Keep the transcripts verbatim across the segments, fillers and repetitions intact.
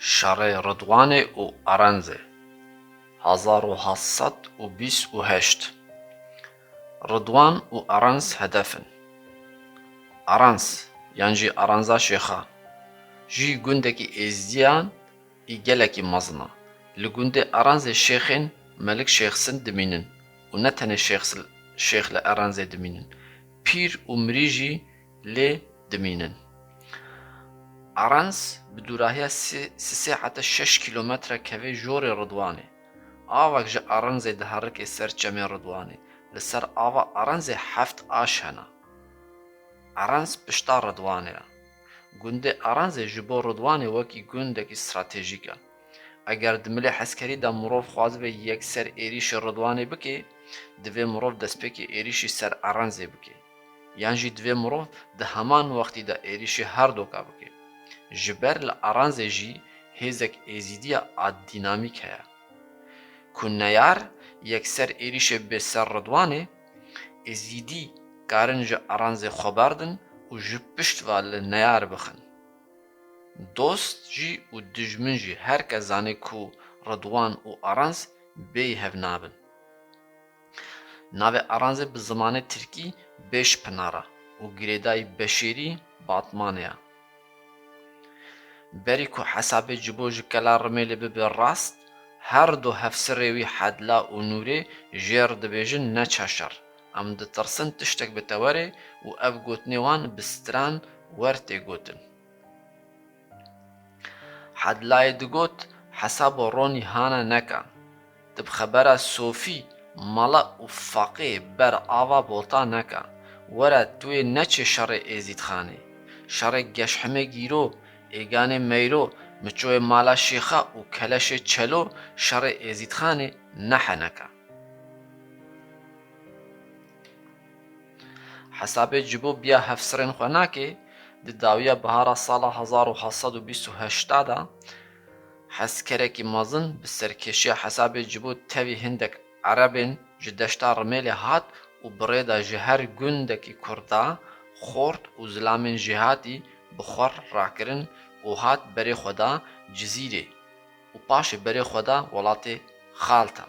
Şerê Ridwanê û Arenzê, hezar û heft sed û bîst û heşt. Ridwan û Arenz hedef in. Arenz, yan jî Arenza Şêxa, jî gundekî êzdiyan î gelekî mezin e. Li gundê Arenzê şêxên Melik Şêxsin dimînin û ne tenê şêxs-, şêx li Arenzê dimînin, pîr û mirî jî lê dimînin. Arenz bi dûrahiya sê, sisê heta şeş kîlometre kevê jorê Ridwanê. Avek ji Arenzê diherike ser çemê Ridwanê. Li ser ava Arenzê heft aş hene. Arenz pişta Ridwanê ye. Gundê Arenzê ji bo Ridwanê wekî gundekî stratejîk e. Eger di milê heskerî de mirov xwazibe yekser êrîşê Ridwanê bike, divê mirov destpêkê êrîşî ser Arenzê bike. Yan jî divê mirov di heman wextî de êrîşî her doka bike. Ji ber li Arenzê jî hêzek êzîdiya a dînamîk heye. Ku neyar yekser êrîşê bê ser Ridwanê, êzîdî karin ji Arenzê xwe berdin û ji pişt ve li neyar bixin. Dost jî û dijmin jî her kes zane ku Ridwan û Arenz bêyî hev nabin. Navê Arenzê bi zimanê tirkî Beşpınar e û girêdayî Beşêrî Batmanê ye. Berî ku hesabê Cibo ji Kela Rimêlê bibe rast, her du hevsirê wî Hedla û Nûrê jêr dibêjin neçe şer. Em ditirsin tiştek bi te were û ev gotinê wan bi stran wer tê gotin. Hedlayê digot, hesabo ronî hane neke. Tu bi xebera Sofî, Mala û Faqê ber ava bota neke. Were tu yê neçê şerê Êzîdxanê. Şerê Geşhemê Gîro, Êganê Meyro, Miçoyê Mala Şêxa û Keleşê Çelo şerê Êzîdxanê nehe neke. Hesabê Cibo biya hevsirên xwe nake, di dawiya bihara sala hezar û heft sed û bîst û heşt de heskerekî mezin bi serkêşiya hesabê Cibo tevî hindek Erebên ji deşta Rimêlê hat û bi rê de ji her gundekî Kurda, Xort û zilamên jêhatî bi xwe rakirin û hat berê xwe da Cizîrê û paşê berê xwe da welatê Xalta.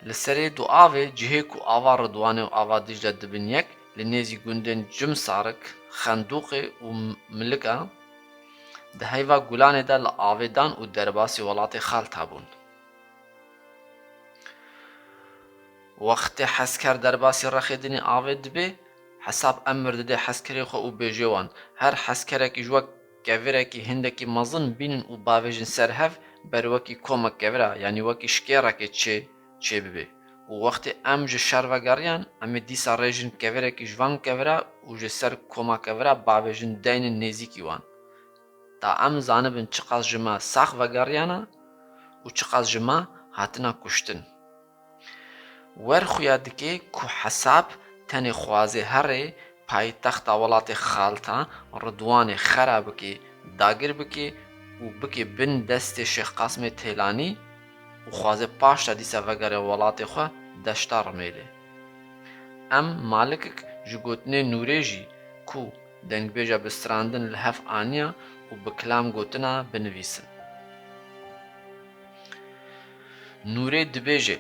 Li serê du avê cihê ku ava Ridwanê û ava Dîcle dibin yek, li nêzî gundên Cimsarik, Xendûqê û Milika, di heyva Gulanê de li avê dan û derbasî welatê Xalta bûn. Wextê hesker derbasî rexê dinê avê dibe, hesab emir dide heskerê xwe û bêje wan, her heskerekî ji we kevirekî hindekî mezin bînin û bavêjin ser hev, ber wekî komek kevira, yanî wekî şikêrekê çê, çê bibe. Û wextê em ji şer vegeriyan, em ê dîsa rêjin kevirekî ji van kevira û ji ser koma kevira bavêjin deynin nêzîkî wan. Ta em zanibin çiqas ji me sax vegeriyane û çiqas ji me hatine kuştin. Wer xuya dike ku hesab tenê xwazê herê paytexta welatê Xalta Ridwanê xera bike, dagir bike û bike bin destê Şêx Qasimê Têlanî û xwaze paşta dîsa vegere welatê xwe deşta Rimêlê. Em malikik ji gotinê Nûrê jî ku dengbêja bi strandin li hev aniya û bi kilam gotina binivîsin. Nûrê dibêje,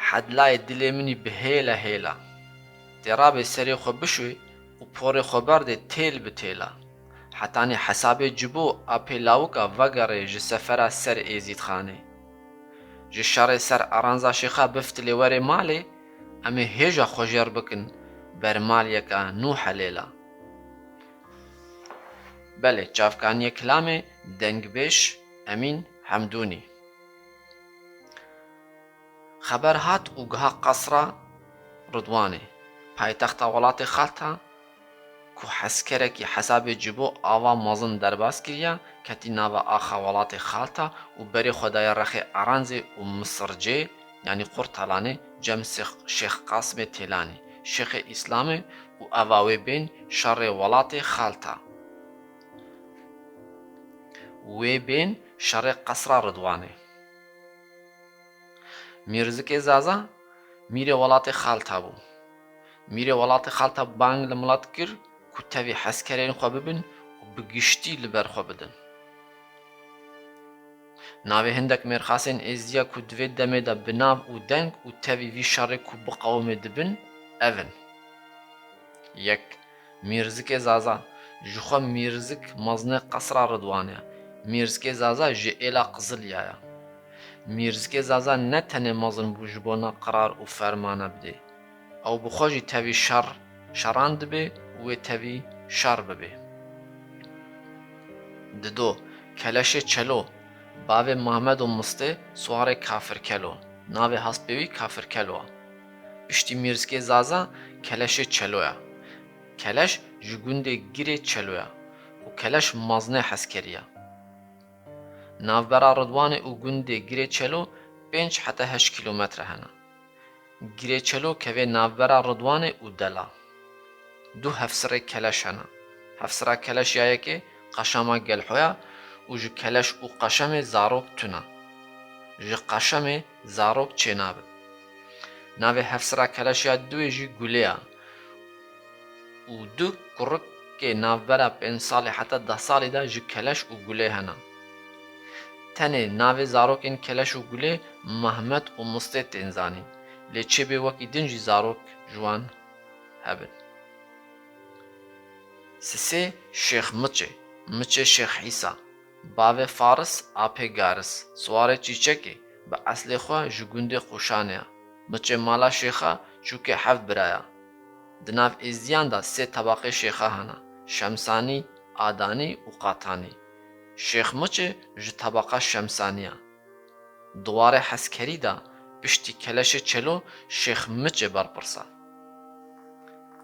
Hedlayê dilê min î bi hêle hêla. Tê rabê serê xwe bişuê û porê xwe berdê têl bi têla. Hetanî hesabê Cibo a pê lawika vegerê ji sefera ser Êzîdxanê. Ji şerê ser Aranza Şêxa biftilê werê malê, em ê hêja xwe jêr bikin ber maliyeka nû helêla. Belê, çavkaniyê kilamê dengbêj Emîn Hemdûnî. Xeber hat û giha qesra Ridwanê, paytexta welatê Xalta, ku heskerekî hesabê Cibo ava mezin derbas kiriya, ketî nava axa welatê Xalta û berê xwe daye rexê Aranzê û Misircê, yanî Qurtalanê, cem Sêx-, Şêx Qasimê Têlanê, Şêxê Îslamê û eva wê bên şerê welatê Xalta. Wê bên şerê qesra Ridwanê. Mîrzikê Zaza mîrê welatê Xalta bû. Mîrê welatê Xalta bang li milet kir ku tevî heskerên xwe bibin û bi giştî li ber xwe bidin. Navê hindek mêrxasên êzdiya ku di vê demê de bi nav û deng û tevî vî şerê ku biqewimê dibin, ev in. Yek, Mîrzikê Zaza, ji xwe Mîrzik mezinê Qesra Ridwanê ye. Mîrzikê Zaza ji êla Qizilya ye. Mîrzikê Zaza ne tenê mezin bû ji bona qirar û fermane bidê. Ew bi xwe jî tevî şer, şeran dibê û wê tevî şer bibê. Dido, Keleşê Çelo, bavê Mahmed û Mistê Siwarê Kafirkelo, navê hespê wî Kafirkelo ye. Piştî Mîrzikê Zaza Keleşê Çelo ye. Keleş ji gundê Girê Çelo ye û Keleş mezinê heskerî ye. Navbera Ridwanê û gundê Girê Çelo pênc heta heşt kîlometre hene. Girê Çelo kevê navbera Ridwanê û Dela. Du hevsirê Keleş hene. Hevsira Keleş ya yekê Qeşema Gelho ya û ji Keleş û Qeşemê zarok tune. Ji Qeşemê zarok çênabin. Navê hevsira Keleş ya duwê jî Gulê ya. Û du kurikê navbera pênc salî heta deh salî de ji Keleş û Gulê hene. Tenê navê zarokên Keleş û Gulê Mehmet û Mistê tên zanîn, lê çêbê wekî din jî zarok ji wan hebin. Sisê Şêx Miçê, Miçê Şêx Îsa, bavê Faris, apê Garis, Siwarê Çîçekê, bi eslê xwe ji gundê Qoşanê ye. Miçê mala Şêxa çûkê heft bira ye. Di nav Êzdiyan de sê tebaqê Şêxa hene, Şemsanî, Adanî û Qatanî. Şêx Miçê ji tebaqa Şemsanî ye. Di warê heskerî de piştî Keleşê Çelo Şêx Miçê berpirs e.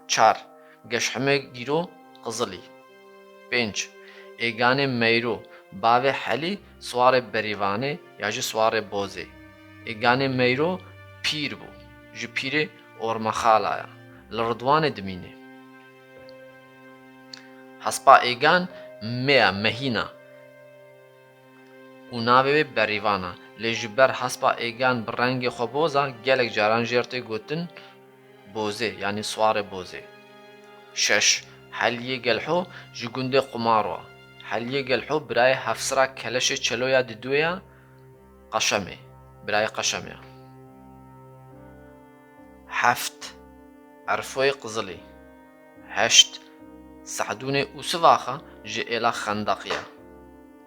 Çar, Geşhemê Gîro Qizilî. Pênc, Êganê Meyro, bavê Helî Siwarê Berîvanê ya jî Siwarê Bozê. Êganê Meyro pîr bû, ji pîrê Ormexala ye, li Ridwanê dimînê. Hespa Êgan mê ye, mehîna. Û navê wê Berîvan e, lê ji ber hespa Êgan bi rengê xwe boz e, gelek caran jê re tê gotin Bozê, yanî Siwarê Bozê. Şeş, Heliyê Gelho ji gundê Qumaro ye. Heliyê Gelho birayê hevsira Keleşê Çelo ya diduwê ye, Qeşemê, birayê Qeşemê ye. Heft, Erfoyê Qizilî. Heşt, Sehdûnê Ûsivaxa ji êla Xendeqî ye.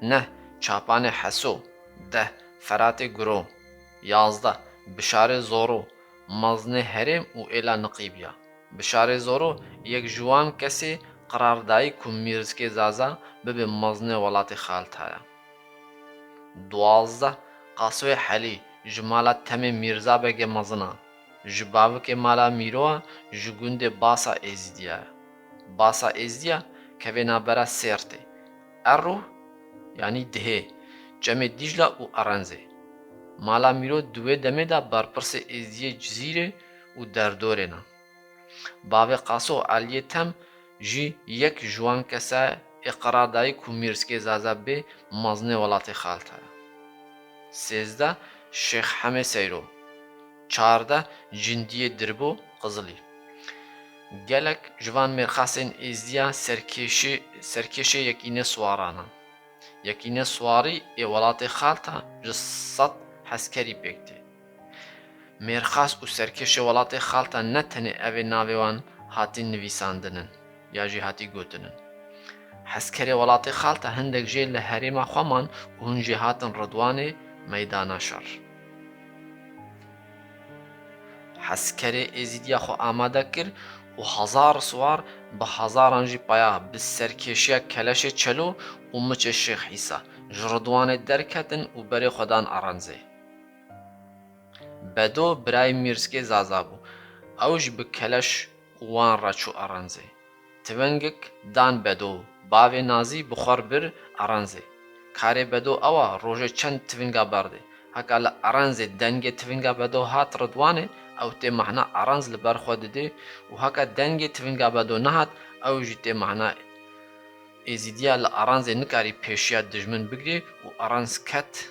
Neh, Çapanê Heso. Deh, Feratê Guro. Yazdeh, Bişarê Zoro, mezinê herêm û êla Niqîbî ye. Bişarê Zoro yek ji wan kesê qirar dayî ku Mîrzikê Zaza bibe mezinê welatê Xalta ye. Duwazdeh, Qasoyê Helî ji mala Temê Mîrza Begê mezin e. Ji bavikê mala Mîro ye, ji gundê Basa Êzidiya ye. Basa Êzidiya kevê navbera Sêrtê, Erûh, yanî Dihê, Çemê Dîcla û Erenzê. Mala Mîro di wê demê de berpirsê Êzidiyê Cizîrê û derdorê ne. Bavê Qaso Eliyê Tem jî yek ji wan kesa ê qerar dayî ku Mîrskê Zaza bê mezinê welatê Xalta ye. Sêzdeh, Şêx Hemê Seyro. Çardeh, Cindiyê Dirbo Qizilî. Gelek ji van mêrxasên Êzidiya serkêşê, serkêşê yekînê siwaran e. Yekînê siwarî ê welatê Xalta ji sed heskerî pêk tê. Mêrxas û serkêşê welatê Xalta ne tenê ev ê navê wan hatî nivîsandin in ya jî hatî gotin in. Heskerê welatê Xalta hindek jê li herêma xwe man û hûn jê hatin Ridwanê meydana şer. Heskerê Êzîdiya xwe amade kir û hezar siwar bi hezaran jî paya bi serkêşiya keleşê Çelo û miçê Şêx Îsa ji Ridwanê derketin û berê xwe dan Erenzê. Bedo birayê Mîrskê Zaza bû. Ew jî bi keleş û wan re çû Erenzê. Tivingik dan Bedo, bavê Nazî bi xwe re bir Erenzê. Karê Bedo ew a rojê çend tivinga berdê. Heka li Erenzê dengê tivinga Bedo hat Ridwanê, ew tê mehna Erenz li ber xwe didê û heka dengê tivinga Bedo nehat, ew jî tê mehna Êzîdiya li Erenzê nikarî pêşiya dijmin bigirê û Erenz ket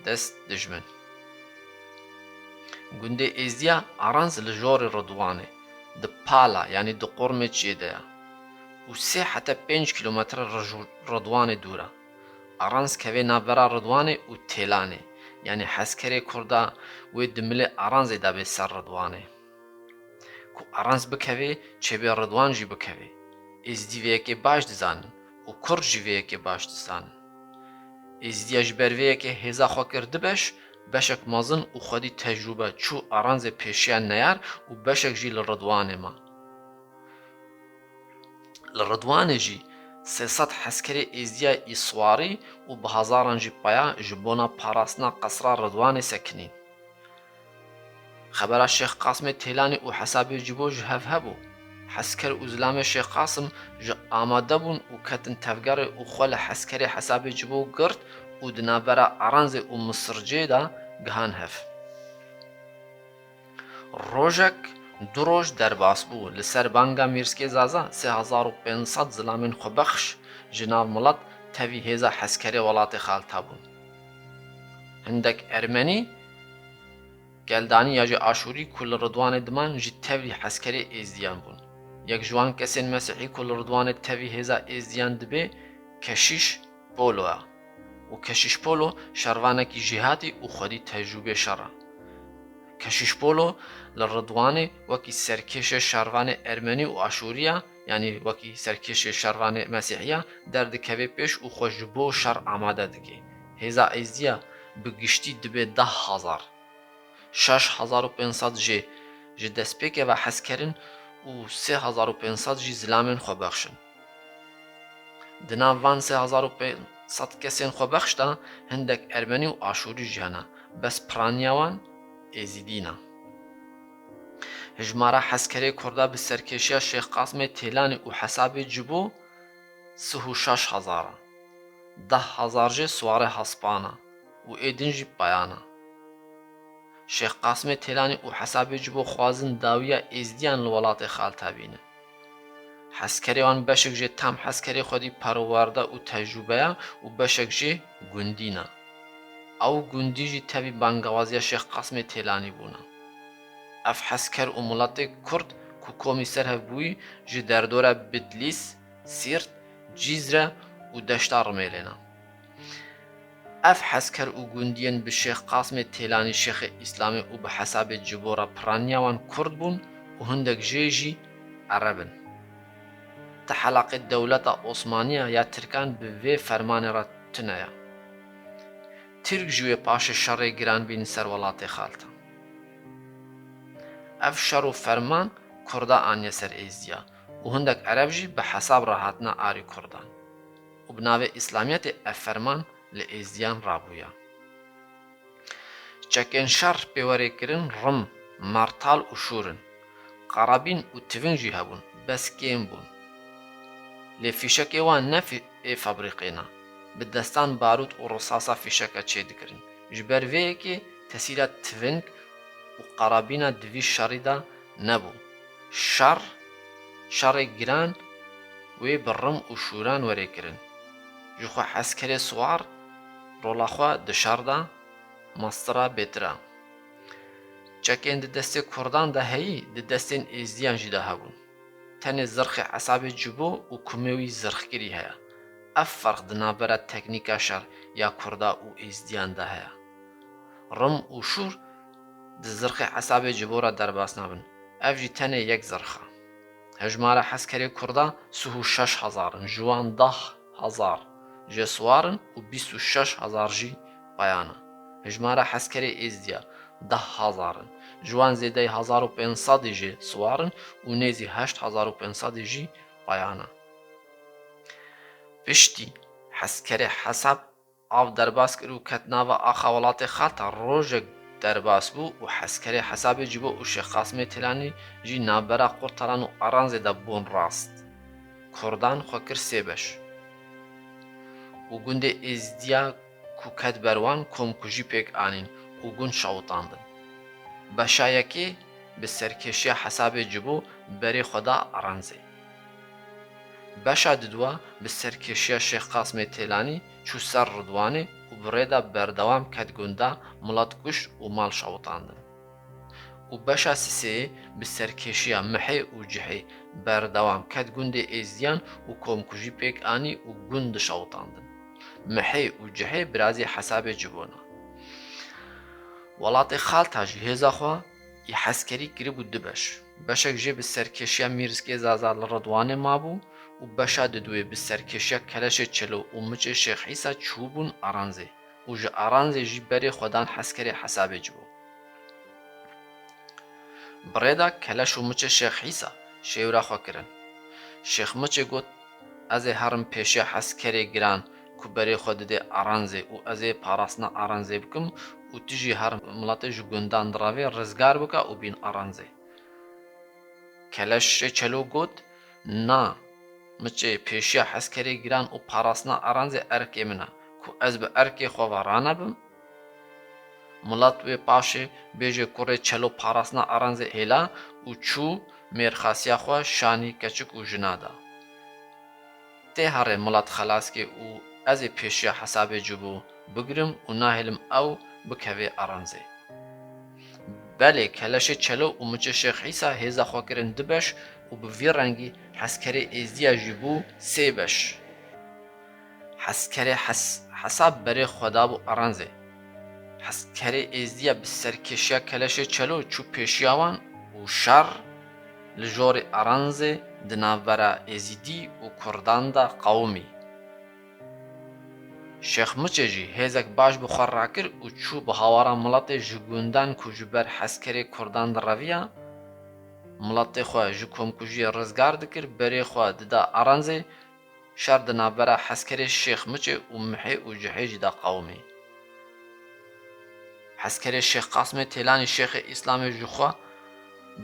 dest dijmin. Gundê Êzdiya Erenz li jorê Ridwanê, di pala, yanî di qormê çiyê de ye. û sê heta pênc kîlometre Rij-, Ridwanê dûr e. Aranz kevê navbera Ridwanê û Têlanê, yanî heskerê Kurda wê di milê Aranzê de bê ser Ridwanê. Ku Aranz bikevê, çêbê Ridwan jî bikevê. Êzdî vê yekê baş dizanin û Kurd jî vê yekê baş dizanin. Êzdiya ji ber vê yekê hêza xwe kir du beş, beşek mezin û xwedî tecrûbe çû Aranzê pêşiya neyar û beşek jî li Ridwanê ma. Li Ridwanê jî sê sed heskerê Êzdiya î siwarî û bi hezaran jî peya ji bona parastina qesra Ridwanê sekinîn. Xebera Şêx Qasimê Têlanî û Hesabê Cibo ji hev hebû. Hesker û zilamê Şêx Qasim ji amade bûn û ketin tevgerê û xwe li heskerê Hesabê Cibo girt û di navbera Aranzê û Misircê de gihan hev. Rojek, du roj derbas bû. Li ser banga Mîrskê Zaza sê hezar û pênc sed zilamên xwebexş ji nav milet tevî hêza heskerê welatê xalta bûn. Hindek Ermenî, Geldanî ya jî Aşûrî ku li Ridwanê diman jî tevî heskerê Êzdiyan bûn. Yek ji wan kesên Mesîhî ku li Ridwanê tevî hêza Êzdiyan dibê Keşîş Polo ye û Keşîş Polo şervanekî jêhatî û xwedî tecrûbê şer e. Keşîş Polo li Ridwanê wekî serkêşê şervanê Ermenî û Aşûrî ya, yanî wekî serkêşê şervanê Mesîhî ya, derdikeve pêş û xwe ji bo şer amade dike. Hêza Êzdiya bi giştî dibe deh hezar. Şeş hezar û pênc sed jê ji destpêkê ve heskerin û sê hezar û pênc sed jî zilamên xwebexşin. Di nav van sê hezar û pênc sed kesên xwebexş de hindek Ermenî û Aşûrî jî hene, bes piraniya wan Êzidî ne. Hijmara heskerê Kurda bi serkêşiya Şêx Qasimê Têlanî û Hesabê Cibo sih û şeş hezar e. Deh hezar jê siwarê hespan e û ê din jî peyan e. Şêx Qasimê Têlanî û Hesabê Cibo xwazin dawiya Êzdiyan li welatê xalta bînin. Heskerê wan beşek jê tam heskerê xwedî perwerde û tecrûbe ye û beşek jê gundî ne. Ew gundî jî tevî bangewaziya Şêx Qasimê Têlanî bûne. Ev hesker û miletê Kurd ku komî ser hev bûyî ji derdora Bitlîs, Sîrt, Cîzre û Deşta Rimêlê ne. Ev hesker û gundiyên bi Şêx Qasimê Têlanî Şêxê Îslamê û bi Hesabê Cibo re piraniya wan Kurd bûn û hindek jê jî Ereb in. Ti helaqê dewleta Osmaniya ya Tirkan bi vê fermanê re tune ye. Tirk jî wê paşê şerê giran bînin ser welatê xalta. Ev şer û ferman Kurda aniye ser Êzdiya û hindek Ereb jî bi hesab re hatine arî Kurdan û bi navê Îslamiyetê ev ferman li Êzdiyan rabûya. Çekên şer pê werê kirin Rim, Martal û Şûr in. Qarabîn û tiving jî hebûn, bes kêm bûn. Lê fîşekê wan ne fî-, ê fabrîqê ne. Bi destan barût û risasa fîşeke çêdikirin. Ji ber vê yekê tesîra tiving û qarabîna di vî şerî de nebû. Şer, şerê giran wê bi Rim û Şûran werê kirin. Ji xwe heskerê siwar rola xwe di şer de mastira bêtir e. Çekên di destê Kurdan de heyî, di destên Êzdiyan jî de hebûn. Tenê zirxê Hesabê Cibo û kumê wî zirxkirî heye. Ev ferq di navbera teknîka şer ya Kurda û Êzdiyan de heye. Rim û Şûr di zirxê Hesabê Cibo re derbas nabin. Ev jî tenê yek zirx e. Hejmara heskerê Kurda sih û şeş hezar in, ji wan deh hezar jê siwar in û bîst û şeş hezar jî peyan e. Hejmara heskerê Êzdiya deh hezar in, ji wan zêdeyî hezar û pênc sedî jê siwar in û nêzî heşt hezar û pênc sedî jî peyan e. Piştî heskerê Hesab av derbas kir û ket nava axa welatê xalta, rojek derbas bû û heskerê Hesabê Cibo û Şêx Qasimê Têlanî jî navbera Qurtalan û Aranzê de bûn rast. Kurdan xwe kir sê beş û gundê Êzdiya ku ket ber wan komkujî pêk anîn û gund şewitandin. Beşa yekê bi serkêşiya Hesabê Cibo berê xwe da Aranzê. Beşa didwa bi serkêşiya Şêx Qasimê Têlanî çû ser Ridwanê û bi rê de berdewam ket gunda, milet kuşt û mal şewitandin. û beşa sisê bi serkêşiya Mihê û Cihê berdewam ket gundê Êzidiyan û komkujî pêk anî û gund dişewitandin. Mihê û Cihê birazê Hesabê Cibo ne. Welatê Xalta jî hêza xwe î heskerî kiribû du beş. Beşek jê bi serkêşiya Mîrskê Zaza li Ridwanê mabû û beşa diduwê bi serkêşiya Keleşê Çelo û Miçê Şêx Îsa çûbûn Aranzê û ji Aranzê jî berê xwe dan heskerê Hesabê Cibo. Bi rê de Keleş û Miçê Şêx Îsa şêwra xwe kirin. Şêx Miçê got, "Ez ê herim pêşiya heskerê giran ku berê xwe didê Aranzê û ez ê parastina Aranzê bikim û tu jî her miletê ji gundan direvê rizgar bike û bîn Aranzê." Keleşê Çelo got, "Na, Miçê, pêşiya heskerê giran û parastina Aranzê erkê min e, ku ez bi erkê xwe ve ranebim." Milet wê paşê bêje kurê Çelo parastina Aranzê hêla û çû mêrxasiya xwe şanî keçik û jina da. Tê herê milet xelas kê û ez ê pêşiya Hesabê Cibo bigirim û nahêlim ew bikevê Aranzê. Belê, Keleşê Çelo û Miçê Şêx Îsa hêza xwe kirin du beş û bi vî rengî heskerê Êzdiya jî bû sê beş. Heskerê Hes-, Hesab berê xwe dabû Aranzê. Heskerê Êzdiya bi serkêşiya Keleşê Çelo çû pêşiya wan û şer li jorê Aranzê di navbera Êzidî û Kurdan de qewimî. Şêx Miçê jî hêzek baş bi xwe rakir û çû bi hawara miletê ji gundan ku ji ber heskerê Kurdan direviya, miletê xwe ji komkujiyê rizgar dikir, berê xwe dida Aranzê, şer di navbera heskerê Şêx Miçê û Mihê û Cihê jî de qewimî. Heskerê Şêx Qasimê Têlanî Şêxê Îslamê ji xwe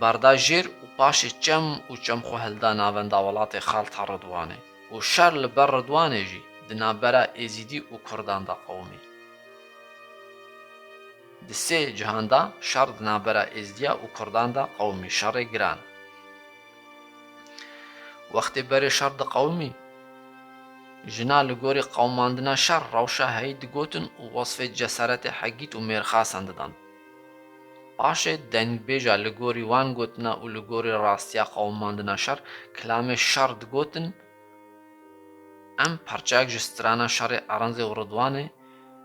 berda jêr û paşê çem û çem xwe hilda navenda welatê Xalta Ridwanê û şer li ber Ridwanê jî di navbera Êzîdî û Kurdan de qewimî. Di sê cihan de şer di navbera Êzdiya û Kurdan de qewimî, şerê giran. Wextê berê şer diqewimî, jina li gorî qewimandina şer rewşa heyî digotin û wesfê cesaretê hegît û mêrxasan didan. Paşê dengbêja li gorî wan gotina û li gorî rastiya qewimandina şer kilamê şer digotin, em parçeyek ji strana şerê Aranzê û Ridwanê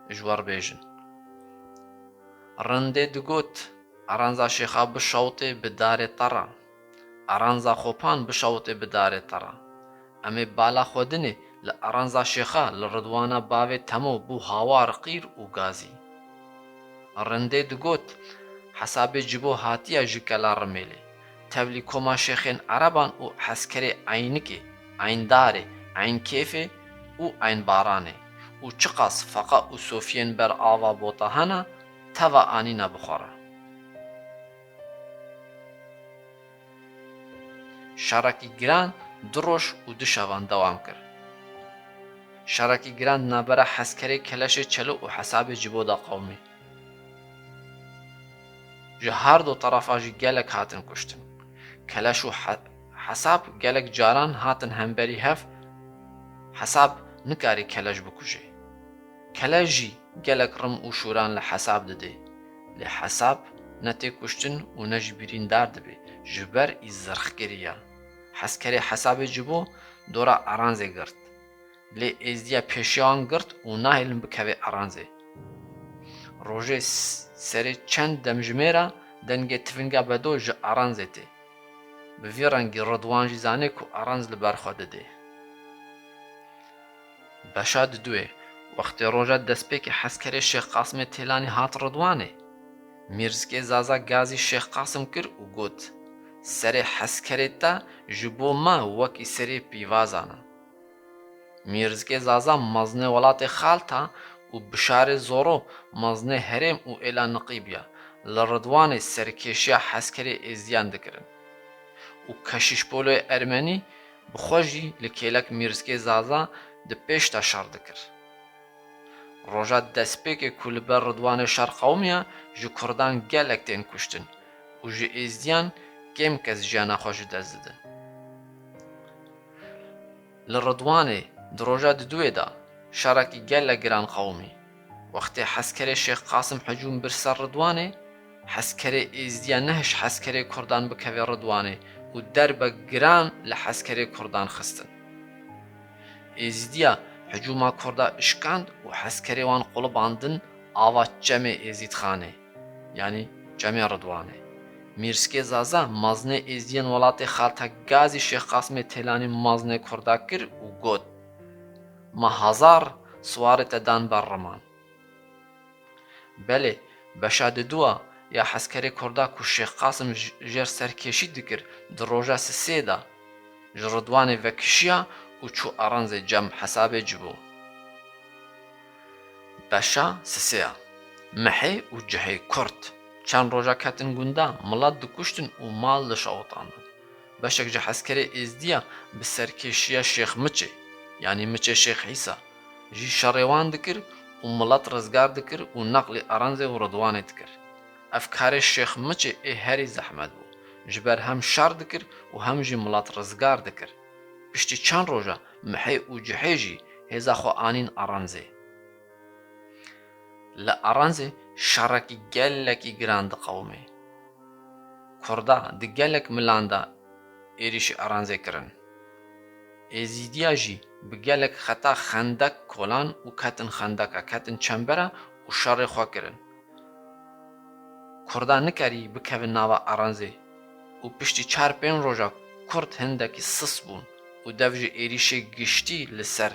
ji we re bêjin. Rindê digot, Aranza Şêxa bişewitê bi darê te re. Aranza Xopan bişewitê bi darê te re. Em ê bala xwe dinê li Aranza Şêxa li Ridwana bavê Temo bû hawar qîr û gazî. Rindê digot, Hesabê Cibo hatiye ji Kela Rimêlê. Tevlî koma şêxên Ereban û heskerê Eynikê, Eyndarê, Eynkêfê û Eynbaranê û çiqas feqa û sofiyên ber ava bota hene, teva anîne bi xwe re. Şerekî giran du roj û du şevan dewam kir. Şerekî giran di navbera heskerê Keleşê Çelo û Hesabê Cibo de qewimî. Ji her du terefa jî gelek hatin kuştin. Keleş û He-, Hesab gelek caran hatin hemberî hev, Hesab nikarî Keleş bikuje. Keleş jî gelek rim û şûran li Hesab didê. Lê Hesab ne tê kuştin û ne jî birîndar dibe, ji ber î zirxkirî ya. Heskerê Hesabê Cibo dora Aranzê girt. Lê Êzdiya pêşiya wan girt û nahêlin bikeve Aranzê. Rojê s-, serê çend demjimêra dengê tifinga bedo ji Aranzê tê. Bi vî rengî Ridwan jî zanê ku Aranz li ber xwe didê. Beşa diduwê, wextê roja destpêkê heskerê Şêx Qasimê Têlanî hat Ridwanê, Mîrzikê Zaza gazî Şêx Qasim kir û got, Serê heskerê te ji bo me wekî serê pîvazan e. Mîrzikê Zaza mezinê welatê Xalta û Bişarê Zoro mezinê herêm û êla Niqîb ya, li Ridwanê serkêşiya heskerê Êzidiyan dikirin û Keşîşpoloyê Ermenî bi xwe jî li kêlek Mîrzikê Zaza di pêş de şer dikir. Roja destpêkê ku li ber Ridwanê şer qewimiya, ji Kurdan gelek tên kuştin û ji Êzidiyan kêm kes jiyana xwe ji dest didin. Li Ridwanê di roja diduwê de şerekî gelek giran qewimî. Wextê heskerê Şêx Qasim hicûm bir ser Ridwanê, heskerê Êzidiya nehişt heskerê Kurdan bikeve Ridwanê û derbe giran li heskerê Kurdan xistin. Êzidiya hicûma Kurda işkand û heskerê wan qulibandin ava çemê Êzîdxanê, yanî çemê Ridwanê. Mîrskê Zaza mazinê Êzidiyên welatê xalta gazî Şêx Qasimê Têlanî mazinê Kurda kir û got, "Ma hazar siwarê te dan ber riman." Belê, beşa diduwa ya heskerê Kurda ku Şêx Qasim j-, jêr serkêşî dikir, di roja sisê de ji Ridwanê vekişiya û çû Aranzê cem hesabê Cibo. Beşa sisê ya. Mihê û cihê Kurd çend roja ketin gunda, milet dikuştin û mal dişewitandin. Beşek ji heskerê Êzdiya bi serkêşiya Şêx Miçê, yanî Miçê Şêx Îsa, jî şerê wan dikir û milet rizgar dikir û neqlî Aranzê û Ridwanê dikir. Ev karê Şêx Miçê ê herî zehmet bû. Ji ber hem şer dikir û hem jî milet rizgar dikir. Piştî çend roja mihê û cihê jî hêza xwe anîn Aranzê. Li Aranzê şerekî gelekî giran diqewimê. Kurda di gelek milan de êrîşî Aranzê kirin. Êzîdiya jî bi gelek xeta xendek kolan û ketin xendeka, ketin çembera û şerê xwe kirin. Kurda nikerî bikevin nava Aranzê û piştî çar pênc roja Kurd hindekî sis bûn û dev ji êrîşê giştî li ser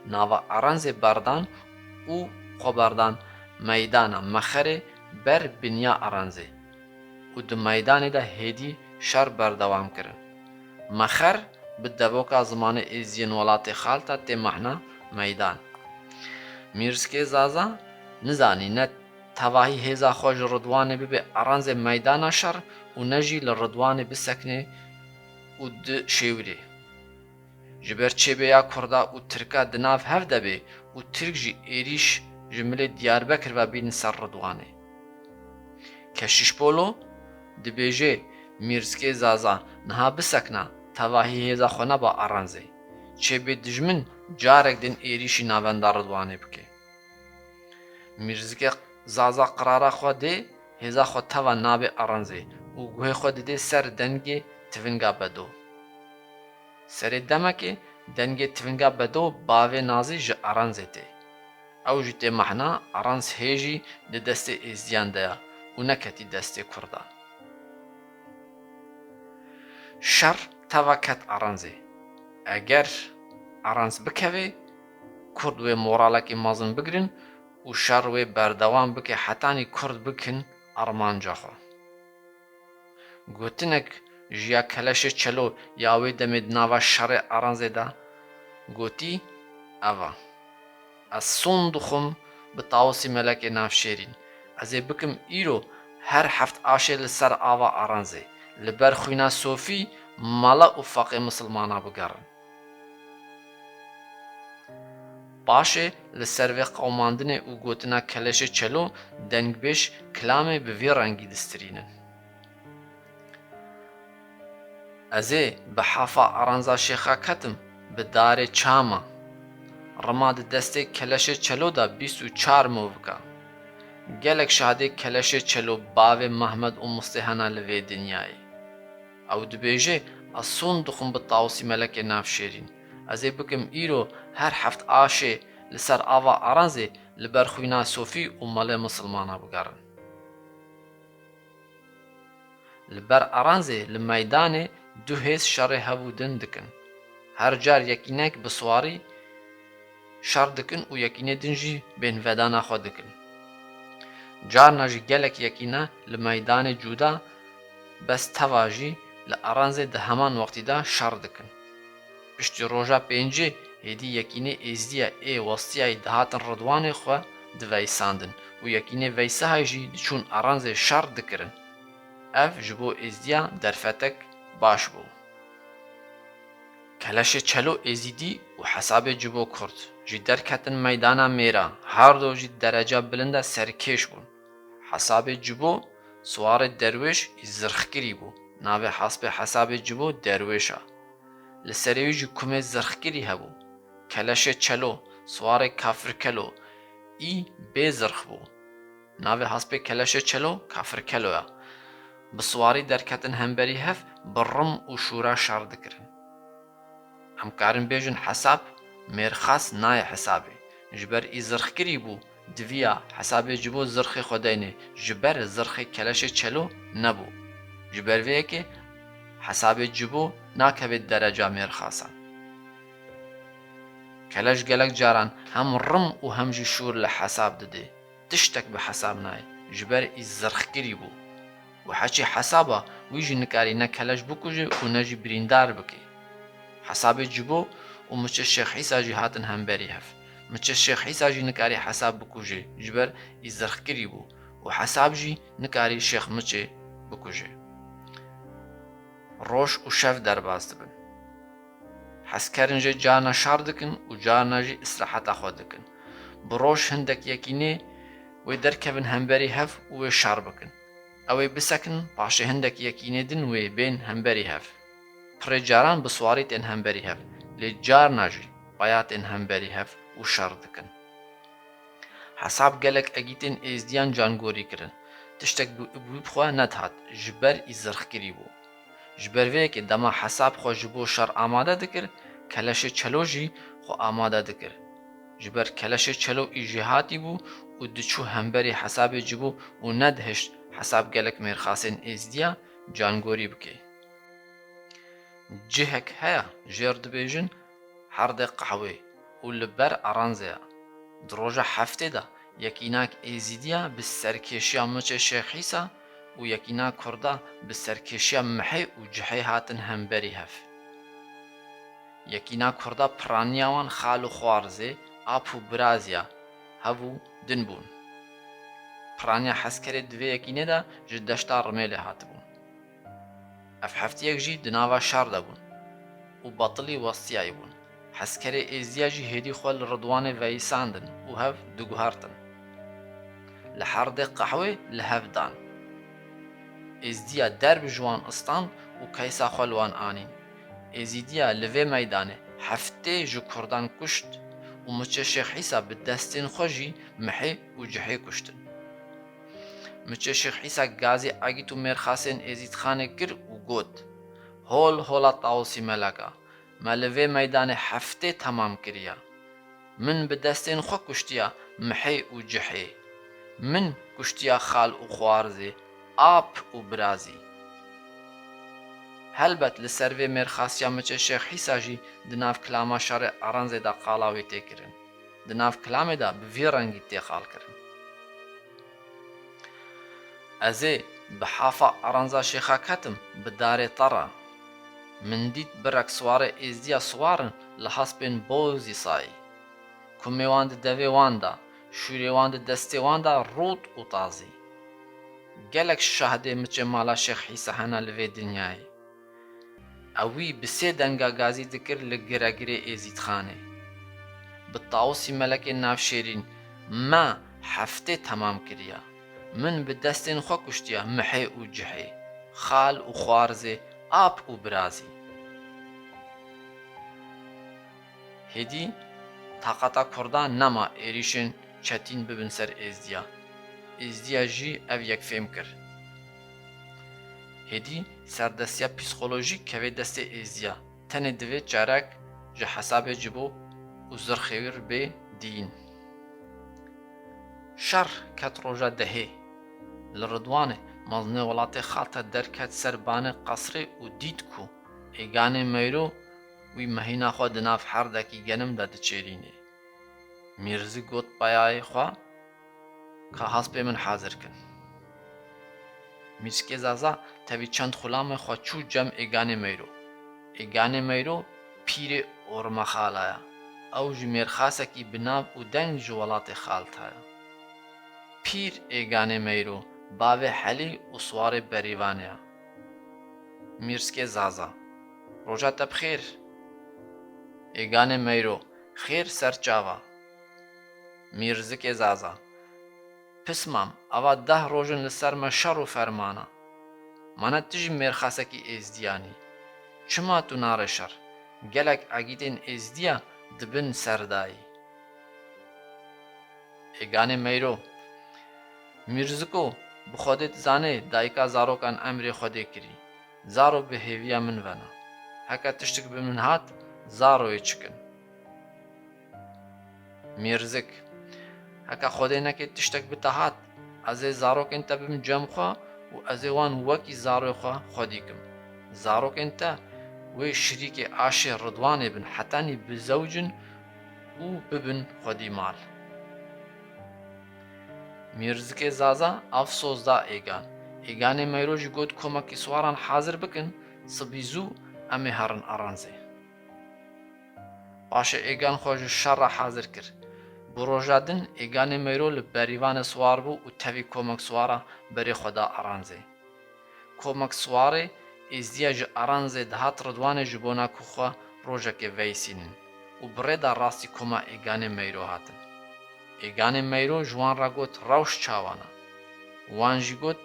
nava Aranzê berdan û xwe berdan meydana Mexerê ber biniya Aranzê û di meydanê de hêdî şer berdewam kirin. Mexer bi devoka zimanê êziyên welatê xalta tê mehna meydan. Mîrskê Zaza nizanî ne tevahî hêza xwe ji Ridwanê bibe Aranzê meydana şer û ne jî li Ridwanê bisekine û di şêwirê. Ji ber çêbêya Kurda û Tirka di nav hev de bê û Tirk jî êrîş ji milê Diyarbekir ve bînin ser Ridwanê. Keşîş Polo dibêje, Mîrskê Zaza niha bisekna, tevahî hêza xwe neba Aranzê. Çêbê dijmin carek din êrîşî navenda Ridwanê bike. Mîrzikê Zaza qirara xwe dê, hêza xwe teva nabê Aranzê û guhê xwe didê ser dengê Tivinga Bedo. Serê demekê dengê Tivinga Bedo bavê Nazî ji Aranzê tê. Ew jî tê mehna Aranz hê jî di destê Êzidiyan de ya û neketî destê Kurdan. Şer teva ket Aranzê. Eger Aranz bikeve, Kurd wê moralekî mezin bigrin û şer wê berdewam bike hetanî Kurd bikin armanca xwe. Gotinek ji ya Keleşê Çelo ya wê demê di nava şerê Aranzê de gotî, ev e. Ez son dixwim bi Tawusî Melekê Navşêrîn. Ez ê bikim îro her heft aşê li ser ava Aranzê, li ber xwîna Sofî, mele û feqê misilmana bigerin. Paşê li ser vê qewmandinê û gotina Keleşê Çelo dengbêj kilamê bi vî rengî distirînin. Ez ê bi hafa Aranza Şêxa ketim, bi darê çama. Rima di destê Keleşê Çelo de bîst û çar movika. Gelek şadê Keleşê Çelo bavê Mehmed û Mustê hena li vê dinyayê. Ew dibêje, ez son dixwim bi Tawusî Melekê Navşêrîn. Ez ê bikim îro her heft aşê li ser ava Aranzê li ber xwîna Sofî û melê misilmana bigerin. Li ber Aranzê li meydanê du hêz şerê hev û din dikin. Her car yekînek bi siwarî şer dikin û yekînê din jî bêhnvedana xwe dikin. Carna jî gelek yekîne li meydanê cuda, bes teva jî li Aranzê di heman wextî de şer dikin. Piştî roja pêncê hêdî yekînê Êzdiya ê westiyayî dihatin Ridwanê xwe diveysandin û yekînê Veysehayî jî diçûn Aranzê şer dikirin. Ev ji bo Êzdiya derfetek baş bû. Keleşê Çelo Êzidî û hesabê Cibo Kurd jî derketin meydana mêra, her do jî dereca bilind de serkêş bûn. Hesabê Cibo siwarê derwêş î zirxkirî bû. Navê hespê hesabê Cibo Derwêş a. Li serê wî jî kumê zirxkirî hebû. Keleşê Çelo, siwarê Kafirkelo, î bê zirx bû. Navê haspê Keleşê Çelo Kafir Kelo ya. Bi siwarî derketin hemberî hev, bi rim û şûra şer dikirin. Em karin bêjin hesab mêrxas nayê hesabê. Ji ber î zirxkirî bû, diviya hesabê cibo zirxê xwe deynê, ji ber zirxê Keleşê Çelo nebû. Ji ber vê yekê hesabê cibo nakeve dereca mêrxasan. Keleş gelek caran hem rim û hem jî şûr li hesab didê. Tiştek bi hesab nayê, ji ber î zirxkirî bû. Û heçî hesaba wî jî nikarî ne keleş bikuje û ne jî birîndar bike. Hesabê cibo û miçê Şêx Hîsa jî hatin hemberî hev. Miçê Şêx Hîsa jî nikarî hesab bikuje, ji ber î zirxkirî bû û hesab jî nikarî Şêx Miçê bikuje. Roj û şev derbas dibin. Hezkerin jê carna şer dikin û carna jî îstiraheta xwe dikin. Bi roj hindek yekînê wê derkevin hemberî hev û wê şer bikin. Ew ê bisekinin, paşê hindek yekînê din wê bên hemberî hev. Pirê caran bi siwarî tên hemberî hev, lê carna jî paya tên hemberî hev û şer dikin. Hesab gelek egîtên êzdiyan cangorî kirin. Tiştek bi, bi wî bi xwe nedihat, ji ber î zirxkirî bû. Ji ber vê yekê dema hesab xwe ji bo şer amade dikir, Keleşê Çelo jî xwe amade dikir. Ji ber Keleşê Çelo î jêhatî bû û diçû hemberî hesabê cibo û nedihişt hesab gelek mêrxasên êzdiya cangorî bike. Cihek heye, jêr dibêjin Herdê Qehwê û li ber Eranzê ye. Di roja heftê de yekînak êzîdiya bi serkêşiya miçê Şêx Hîsa û yekîna kurda bi serkêşiya mihê û cihê hatin hemberî hev. Yekîna kurda piraniya wan xal û xwarzê, ap û birazî ya hev û din bûn. Piraniya hezkerê di vê yekînê de ji deşta Rimêlê hatibûn. Ev heftiyek jî di nava şer de bûn û betilî westiyayî bûn. Hezkerê êzdiya jî hêdî xwe li Ridwanê veyisandin û hev diguhertin. Li Herdê Qehwê li hev dan. Êzdiya derb ji wan istand û keysa xwe li wan anîn. Êzîdiya li vê meydanê heftê ji kurdan kuşt û miçê Şêx Hîsa bi destên xwe jî mihê û cihê kuştin. Miçê Şêx Hîsa gazî egît û mêrxasên Êzîdxanê kir û got, Hol hola Tawusî Meleka, me li vê meydanê heftê temam kiriya. Min bi destên xwe kuştiya mihê û cihê. Min kuştiya xal û xwarzê, ap û birazî. Helbet li ser vê mêrxasiya miçê Şêx Hîsa jî di nav kilama şerê Eranzê de qala wî tê kirin. Di nav kilamê de bi vî rengî tê qalkirin. Ez ê bi hafa Eranza Şêxa ketim bi darê te re. Min dît birek siwarê êzdiya siwar in li hespên bozî sayî. Kumê wan di devê wan de, şûrê wan di destê wan de rût û tazî. Gelek şahdê miçê mala Şêx Hîsa hene li vê dinyayê. Ewî bi sê denga gazî dikir li giregirê Êzîdxanê. Bi Tawusî Melekê navşêrîn, me heftê temam kiriya. Min bi destên xwe kuştiya mihê û cihê, xal û xwarzê, ap û birazî. Hêdî taqata kurdan nema êrîşên çetîn bibin ser êzdiya. Êzdiya jî ev yek fêm kir. Hêdî serdestiya psîkolojîk kevê destê êzdiya. Tenê divê çarek ji hesabê cibo û zirxêwir bê diyîn. Şer ket roja dehê. Li Ridwanê, mezinê welatê Xalta derket ser banê qesrê û dît ku Êganê Meyro wî mehîna xwe di nav herdekî genim de diçêrînê. Mîrzi got payayê xwe, Ka hespê min hazir kin. Mîrskê Zaza tevî çend xulamê xwe çû cem Êganê Meyro. Êganê Meyro pîrê Orma Xala ya. Ew jî mêrxasekî bi nav û deng ji welatê Xalta ya. Pîr Êganê Meyro, bavê Helî û Siwarê Berîvanê ya. Mîrskê Zaza. Roja te bi xêr. Êganê Meyro, xêr ser çava. Mîrzikê Zaza. Pismam, ava deh roj in li ser me şer û ferman a. Ma ne tu jî mêrxasekî êzdiyan î? Çima tu narê şer? Gelek egîtên êzdiya di bin ser de yî. Êganê Meyro. Mîrziko, bi Xwedê dizanê dayika zarokan emrê Xwedê kirî. Zaro bi hêviya min vena. Heke tiştik bi min hat, zaroyê çikin. Mîrzik, heke Xwedê neke tiştek bi te hat, ez ê zarokên te bibim cem xwe û ez ê wan wekî zaroyê xwe xwedî kim. Zarokên te wê şirîkê aşê Ridwanê bin, hetanî bizewicin û bibin xwedî mal. Mîrzikê Zaza ev soz da Êgan. Êganê Meyro jî got, komekî siwaran hazir bikin, sibî zû em ê herin Aranzê. Paşê Êgan xwe ji şer re hazir kir. Bi roja din Êganê Meyro li berîvanê siwar bû û tevî komek siwara berê xwe da Aranzê. Komek siwarê Êzdiya ji Aranzê dihat Ridwanê ji bona ku xwe rojekê veysînin û bi rê de rastî koma Êganê Meyro hatin. Êganê Meyro ji wan re got, rewş çawan e? Wan jî got,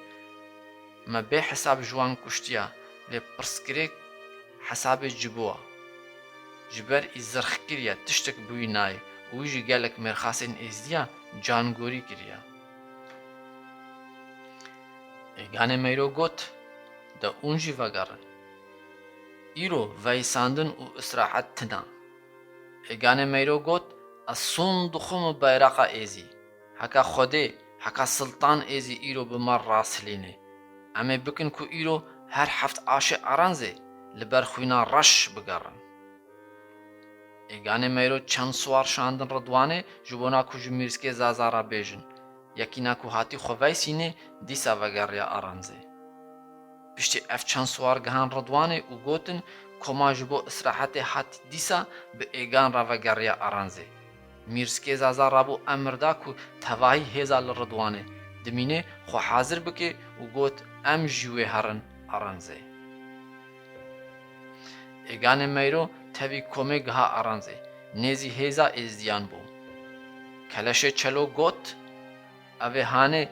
me bê hesab ji wan kuştiya, lê pirsgirêk hesabê cibo ye. Ji ber î zirxkiriye tiştek bi wî nayê û wî jî gelek mêrxasên Êzdiya cangorî kiriye. Êganê Meyro got, de hûn jî vegerin. Îro veysandin û îstirahet tune. Êganê Meyro got, ez sond dixwim û beyraqa Êzî. Heka Xwedê, heka Siltan Êzî îro bi me rashilînê. Em ê bikin ku îro her heft aşê Aranzê li ber xwîna reş bigerin. Êganê Meyro çend siwar şandin Ridwanê ji bona ku ji Mîrskê Zaza re bêjin, yekîna ku hatî xwe veysînê dîsa vegeriya Aranzê. Piştî ev çend siwar gihan Ridwanê û gotin, koma ji bo îstirahetê hat dîsa bi Êgan re vegeriya Aranzê. Mîrskê Zaza rabû emir da ku tevahî hêza li Ridwanê dimînê xwe hazir bike û got, em jî wê herin Aranzê. Êganê Meyro tevî komê giha Aranzê, nêzî hêza Êzdiyan bû. Keleşê Çelo got, ev ê hanê,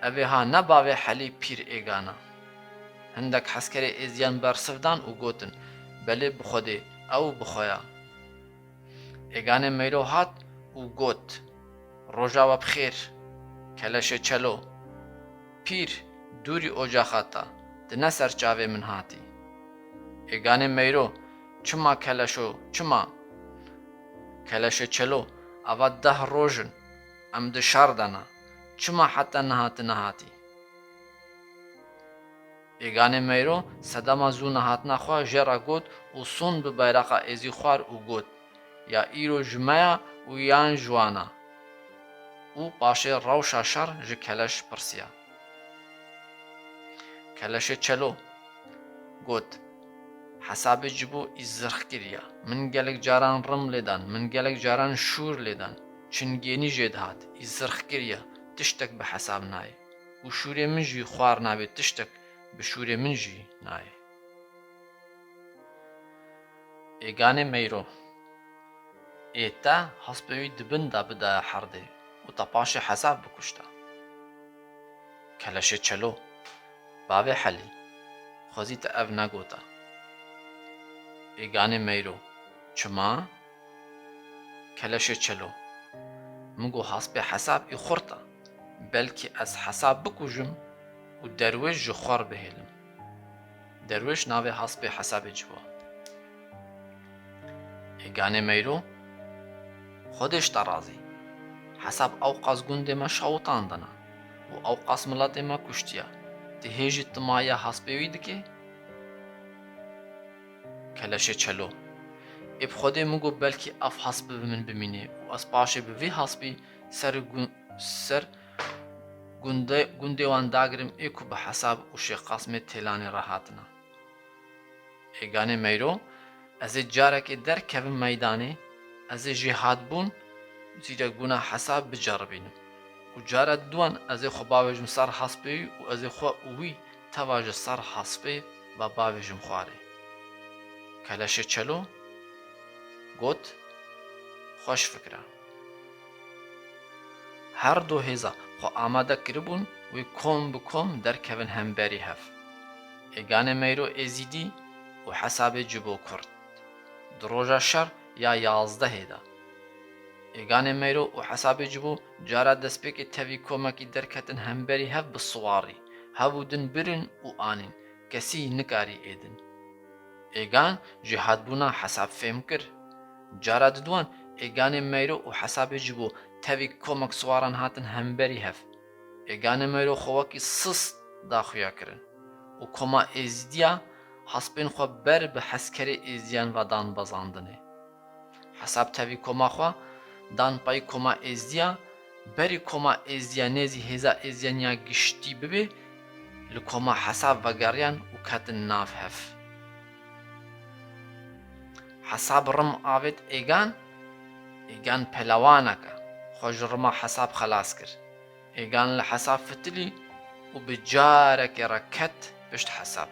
ev ê ha ne bavê Helî pîr Êgan e. Hindek heskerê Êzdiyan bersiv dan û gotin, belê bi Xwedê, ew bi xwe ya. Êganê Meyro hat û got, roja we bi xêr, Keleşê Çelo. Pîr, dûrî ocaxa te, tu ne ser çavê min hatî. Êganê Meyro, çima Keleşo, çima? Keleşê Çelo, ava deh roj in, em di şer de ne, çima heta niha tu nehatî? Êganê Meyro sedema zû nehatina xwe jê re got û sond bi beyraqa Êzî xwar û got, ya îro ji me ya û yan ji wan e? Û paşê rewşa şer ji Keleş pirsiya. Keleşê Çelo got, hesabê cibo î zirx kiriye. Min gelek caran rim lê dan, min gelek caran şûr lê dan. Çingênî jê dihat, î zirx kiriye, tiştek bi hesab nayê. Û şûrê min jî xwar nabê tiştek, bi şûrê min jî nayê. Êganê Meyro. Ê te hespê wî di bin de bidaya herdê û te paşê hesab bikuşta. Keleşê Çelo. Bavê Helî, xwezî te ev negota. Êganê Meyro. Çima? Keleşê Çelo. Min got hespê hesab î xurt e. Belkî ez hesab bikujim û derwêş ji xwar bihêlim. Derwêş navê hespê hesabê cibo. Êganê Meyro. Xwedê ji te razî. Hesab ewqas gundê me şawitandine û ewqas miletê me kuştiye. Tu hê jî timaya hespê wî dikê? Keleşê Çelo. Ê bi Xwedê min got belkî ev hesp bi min bimînê û ez paşê bi vî hespî ser gun-, ser gunde-, gundê wan dagirim ê ku bi hesab û şêqasmê têlanê re hatine. Êganê Meyro. Ez ê carekê derkevim meydanê, ez ê jêhatbûn zîrekbûna hesab biceribînim û cara duwan ez ê xwe bavêjim ser hespê wî û ez ê xwe û wî teva ji ser hespê ve bavêjim xwarê. Keleşê Çelo. Got, xweş fikir e. Her du hêza xwe amade kiribûn wê kom bi kom derkevin hemberî hev. Êganê Meyro Êzîdî û hesabê Cibo Kurd. Di roja şer ya yazdehê de. Êganê Meyro û Hesabê Cibo cara destpêkê tevî komekî derketin hemberî hev bi siwarî, hev û din birin û anîn, kesî nikarî êdin. Êgan jêhatbûna Hesab fêm kir. Cara diduan Êganê Meyro û Hesabê Cibo tevî komek siwaran hatin hemberî hev. Êganê Meyro xwe wekî sist da xuya kirin û koma Êzidiya hespên xwe ber bi heskerê Êzidiyan ve dan bezandinê. Hesab tevî koma xwe dan pey koma Êzidiya, berî koma Êzidiya nêzî hêza Êzidiyan ya giştî bibê, li koma Hesab vegeriyan û ketin nav hev. Hesab rim avêt Êgan, Êgan pelewanek e, xwe ji rima Hesab xelas kir. Êgan li Hesab fitilî û bi carekê re ket pişt Hesab.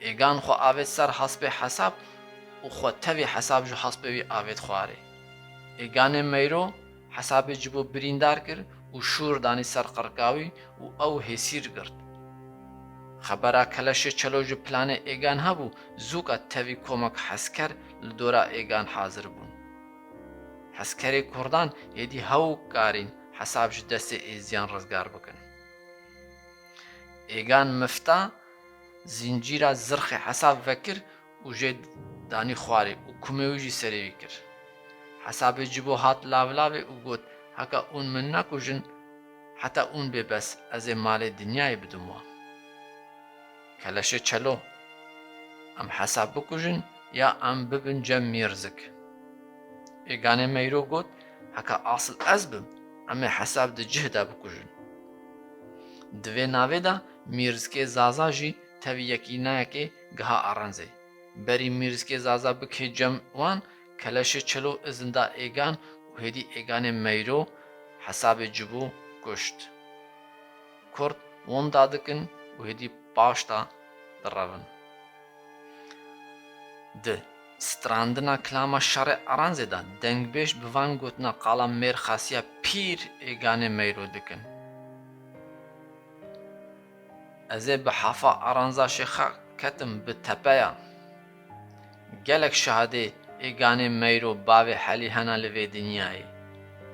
Êgan xwe avêt ser hespê Hesab û xwe tevî Hesab ji hespê wî avêt xwarê. Êganê Meyro Hesabê Cibo birîndar kir û şûr danî ser qirka wî û ew hêsîr girt. Xebera Keleşê Çelo ji planê Êgan hebû, zûka tevî komek hesker li dora Êgan hazir bûn. Heskerê Kurdan êdî hewk karîn Hesab ji destê Êzidiyan rizgar bikin. Êgan mifta zincîra zirxê Hesab vekir û jê danî xwarê û kumê wî jî serê wî kir. Hesabê Cibo hat lavlavê û got, "Heke hûn min nekujin, heta hûn bê bes ez ê malê dinyayê bidim wan." Keleşê Çelo, "Em Hesab bikujin ya em bibin cem Mîrzik?" Êganê Meyro got, "Heke asil ez bim, em ê Hesab di cih de bikujin." Di vê navê de Mîrzikê Zaza jî tevî yekînayekê giha Arenzê. Berî Mîrzikê Zaza bikê cem wan, Keleşê Çelo izin da Êgan û hêdî Êganê Meyro Hesabê Cibo kuşt. Kurd winda dikin û hêdî paşta direvin. Di strandina kilama şerê Aranzê de dengbêj bi van gotina qala mêrxasiya pîr Êganê Meyro dikin. Ez ê bi hefa Aranza Şêxa ketim bi tepeya. Gelek şahidê Êganê Meyro bavê Helî hena li vê dinyayê.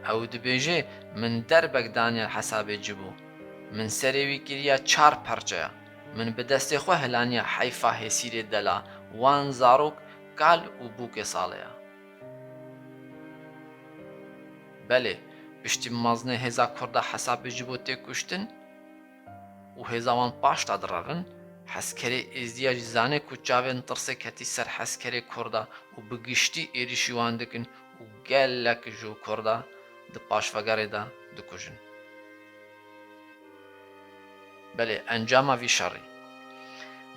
Ew dibêje, "Min derbek daniya Hesabê Cibo. Min serê wî kiriya çar perçeya. Min bi destê xwe hilaniya heyfa hêsîrê dela wan zarok kal û bûkê salê ya." Belê, piştî mezinê hêza Kurda Hesabê Cibo tê kuştin, û hêza wan paşta direvin, heskerê Êzidiya jî zanê ku çavên tirsê ketî ser heskerê Kurda û bi giştî êrîşî wan dikin û gelek ji Kurda di paşvegerê de dikujin. Belê, encama vî şerî.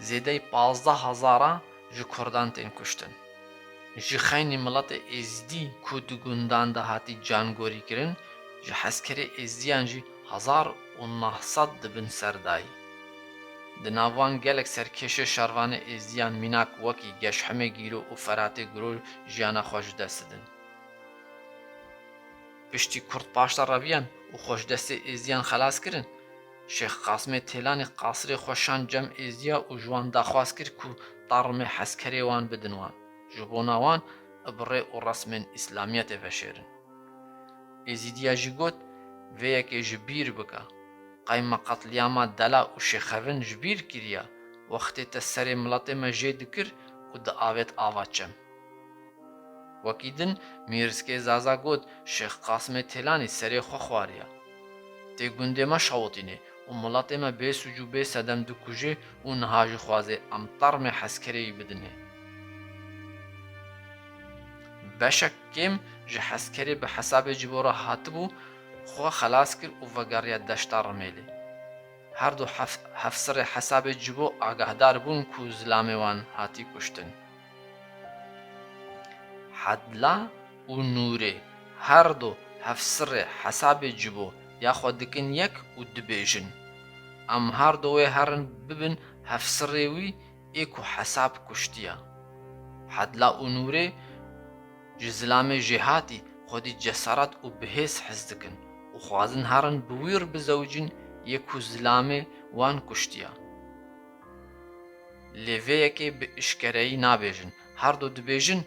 Zêdeyî pazdeh hezara ji Kurdan tên kuştin. Ji xeynî miletê Êzidî ku di gundan de hatî cangorî kirin, ji heskerê Êzidiyan jî hezar û neh sed di bin ser dayî. Di nav wan gelek serkêşê şervanê Êzidiyan mînak wekî Geşhemê Gîro û Feratê Guro jiyana xwe ji dest didin. Piştî Kurd paşta reviyan û xwe ji destê Êzidiyan xelas kirin, Şêx Qasimê Têlanî qasirê xwe şand cem Êzidiya û ji wan daxwaz kir ku tarmê heskerê wan bidin wan, ji bona wan bi rê û resmên Îslamiyetê veşêrin. Êzîdiya jî got, vê yekê ji bîr bike. Qey me qetlîama dela û şêxevin ji bîr kiriya, wextê te serê miletê me jê dikir û diavêt ava çem. Wekî din, Mîrskê Zaza got, Şêx Qasimê Têlanî serê xwe xwariya. Tê gundê me şewitînê û miletê me bê sûc û bê sedem dikujê û niha jî xwazê em termê heskerê wî bidinê. Beşek kêm ji heskerê bi hesabê Cibora hatibû, xwe xelas kir û vegeriya deşta Rimêlê. Her du hef-, hefsirê hesabê Cibo agahdar bûn ku zilamê wan hatî kuştin. Hedla û Nûrê, her du hefsirê hesabê Cibo ya xwe dikin yek û dibêjin, em her du wê herin bibin hefsirê wî ê ku hesab kuştiya. Hedla û Nûrê ji zilamê jêhatî xwedî cesaret û bihêz hez dikin û xwazin herin bi wî re bizewicin yê ku zilamê wan kuştiya. Lê vê yekê bi işkereyî nabêjin, her du dibêjin,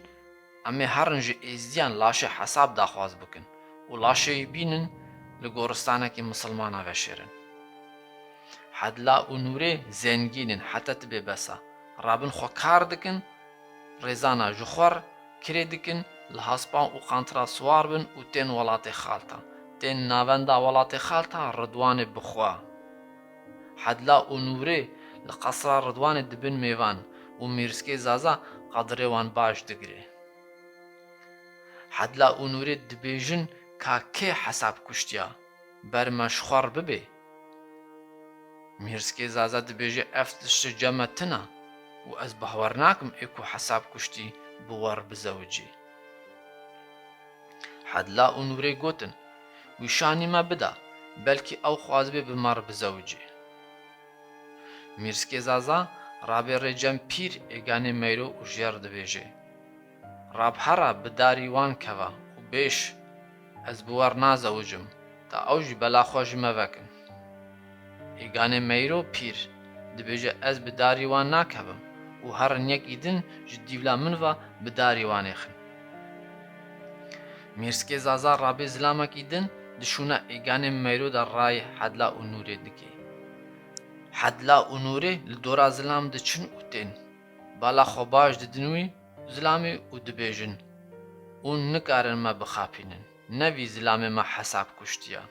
Em ê herin ji êzdiyan laşê hesab daxwaz bikin û laşê wî bînin li goristanekî misilmana veşêrin. Hedla û Nûrê zengîn in heta tibê bes e. Rabin xwe kar dikin, rêzana ji xwe re kirê dikin, li hespan û qantira siwar bin û tên welatê xalta. Tên navenda welatê xalta Ridwanê bi xwe. Hedla û Nûrê li qesra Ridwanê dibin mêvan û Mîrskê Zaza qedirê wan baş digire. Hedla û Nûrê dibêjin ka kê hesab kuştiya, ber me ji xwe re bibê. Mîrskê Zaza dibêje ev tişt ji cem me tune û ez bawer nakim ê ku hesab kuştî bi we re bizewicê. Hedla û Nûrê gotin, wî şanî me bida, belkî ew xwazibê bi me re bizewicê. Mîrskê Zaza rabê rê cem pîr Êganê Meyro û jê re dibêje, rab here bi darî wan keve û bêj, ez bi we re nazewicim, ta ew jî bela xwe ji me vekin. Êganê Meyro pîr dibêje, ez bi darî wan nakevim û herin yekî din ji dîvla min ve bi darî wan êxin. Mîrskê Zaza rabê zilamekî din di şûna Êganê Meyro de rayê Hedla û Nûrê dike. Hedla û Nûrê li dora zilam diçin û tên. Bala xwe baş didin wî zilamê û dibêjin, hûn nikarin me bixapînin, ne vî zilamê me hesab kuştiya.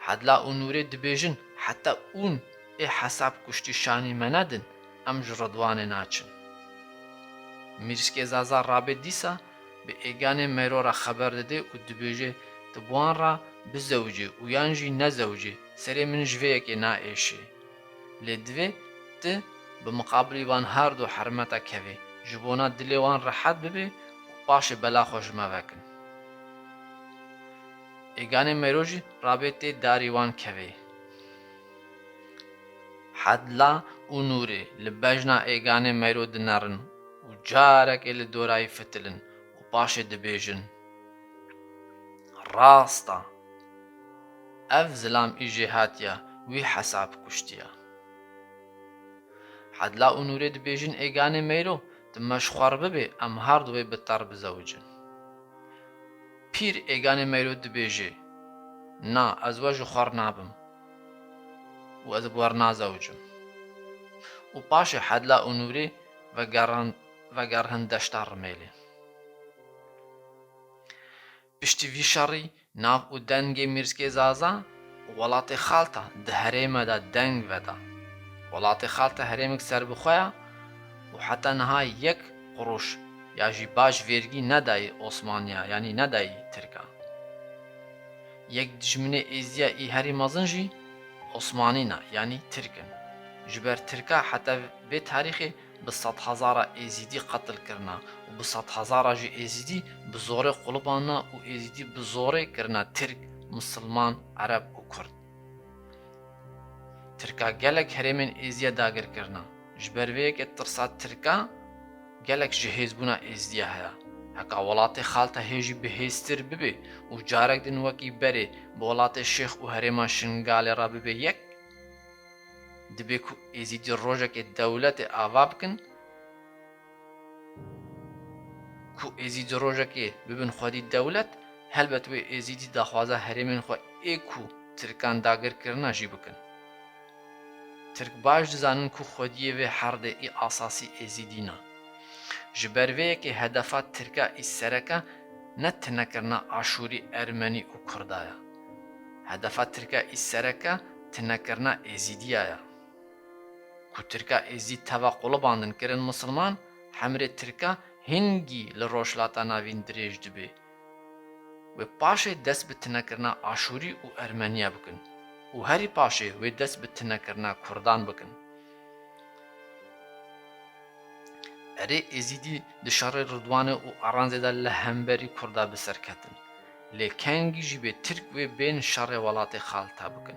Hedla û Nûrê dibêjin, heta hûn ê hesab kuştî şanî me nedin, em ji Ridwanê naçin. Mîrskê Zaza rabê dîsa bi Êganê Meyro re xeber dide û dibêje, tu bi wan re bizewicî û yan jî nezewicî, serê min ji vê yekê naêşê. Lê divê tu bi miqabilî van her du hermeta kevê, ji bona dilê wan rehet bibe û paşê bela xwe ji me vekin. Êganê Meyro jî rabê tê darî wan kevê. Hedla û Nûrê li bejna Êganê Meyro dinerin û carekê li dorayî fitilin û paşê dibêjin, rast e, ev zilam î jêhatiya wî hesab kuştiya. Hedla û Nûrê dibêjin, Êganê Meyro, tu me ji xwe re bibê, em her du wê bi te re bizewicin. Pîr Êganê Meyro dibêje, na, ez we ji xwe re nabim û ez bi we re nazewicim. Û paşê Hedla û Nûrê vegerin, vegerin deşta Rimêlê. Piştî vî şerî nav û dengê Mîrskê Zaza û welatê Xalta di herême de deng veda. Welatê Xalta herêmek serbixwe ya û heta niha yek quruş ya jî baş vêrgî nedayî Osmaniya, yanî nedayî Tirka. Yek dijminê Êzidiya î herî mezin jî Osmanîn e, yanî Tirk in. Ji ber Tirka heta vê tarîxê bi sedhezara Êzîdî qetil kirine û bi sedhezara jî Êzîdî bi zorê qulibandine û Êzîdî bi zorê kirine Tirk, Misilman, Ereb û Kurd. Tirka gelek herêmên Êzîdiya dagir kirine. Ji ber vê yekê tirsa Tirka gelek ji hêzbûna Êzîdiya heye. Heka welatê Xalta hê jî bihêztir bibe û carek din wekî berê bi welatê Şêx û herêma Şingalê re bibe yek, dibê ku Êzîdî rojekê dewletê ava bikin, ku Êzîdî rojekê bibin xwedî dewlet, helbet wê Êzîdî daxwaza herêmên xwe ê ku Tirkan dagir kirine jî bikin. Tirk baş dizanin ku xwediyê vê herdê î asasî Êzîdî ne. Ji ber vê yekê hedefa Tirka î sereke ne tinekirina Aşûrî, Ermenî û Kurda ye. Hedefa Tirka î sereke tinekirina Êzîdiya ye. Ku Tirka Êzî teva qulibandin kirin misilman, hemrê Tirka hingî li Rojhilata Navîn dirêj dibe. Wê paşê dest bi tinekirina Aşûrî û Ermeniya bikin û herî paşê wê dest bi tinekirina Kurdan bikin. Erê Êzîdî di şerê Ridwanê û Aranzê de li hemberî Kurda bi ser ketin. Lê kengî jî bê Tirk wê bên şerê welatê Xalta bikin.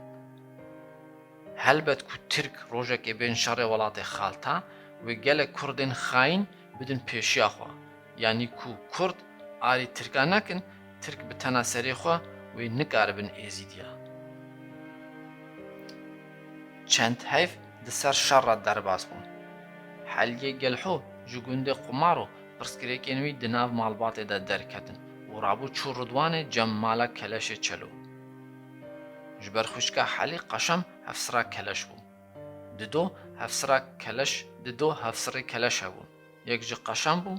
Helbet ku Tirk rojekê bên şerê welatê Xalta, wê gelek Kurdên xayîn bidin pêşiya xwe. Yanî ku Kurd arî Tirka nekin, Tirk bi tena serê xwe wê nikaribin Êzîdiya. Çend heyv di ser şer re derbas bûn. Heliyê Gelho Ji gundê Qumaro pirsgirêkên wî di nav malbatê de derketin û rabû çû Ridwanê cem mala Keleşê Çelo. Ji ber xwişka Helî Qeşem hevsira Keleş bû. Dido hevsira Keleş, dido hevsirê Keleş hebûn. Yek ji Qeşem bû,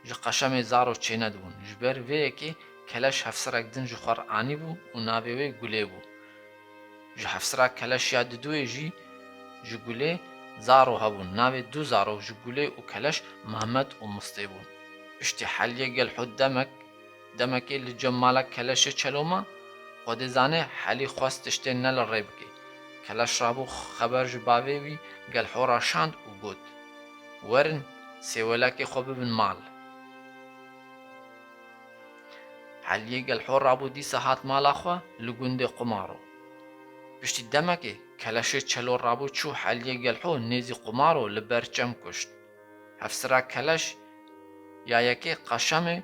ji Qeşemê zaro çênedibûn. Ji ber vê yekê Keleş hevsirek din ji xwe re anîbû û navê wê Gulê bû. Ji hevsira Keleş ya didoyê jî ji Gulê zaro hebûn. Navê du zaro ji Gulê û Keleş Mehmet û Mistê bûn. Piştî Heliyê Gelho demek, demekê li cem mala Keleşê Çelo ma, Xwedê zane Helî xwest tiştê ne li rê bike. Keleş rabû xeber ji bavê wî Gelho re şand û got, "Werin, sêwelakê xwe bibin mal." Heliyê Gelho rabû dîsa hat mala xwe li gundê Qumaro. Piştî demekê Keleşê Çelo rabû çû Heliyê Gelho nêzî Qumaro li ber çem kuşt. Hevsira Keleş ya yekê Qeşemê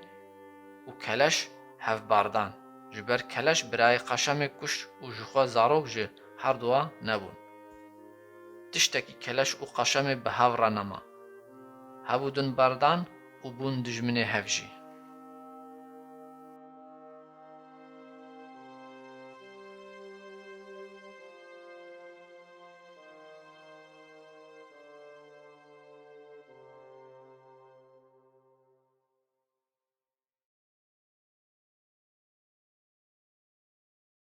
û Keleş hevbardan. Ji ber Keleş birayê Qeşemê kuşt û ji xwe zarok ji her dua nebûn. Tiştekî Keleş û Qeşemê bi hev re nema. Hev û din berdan û bûn dijminê hev jî.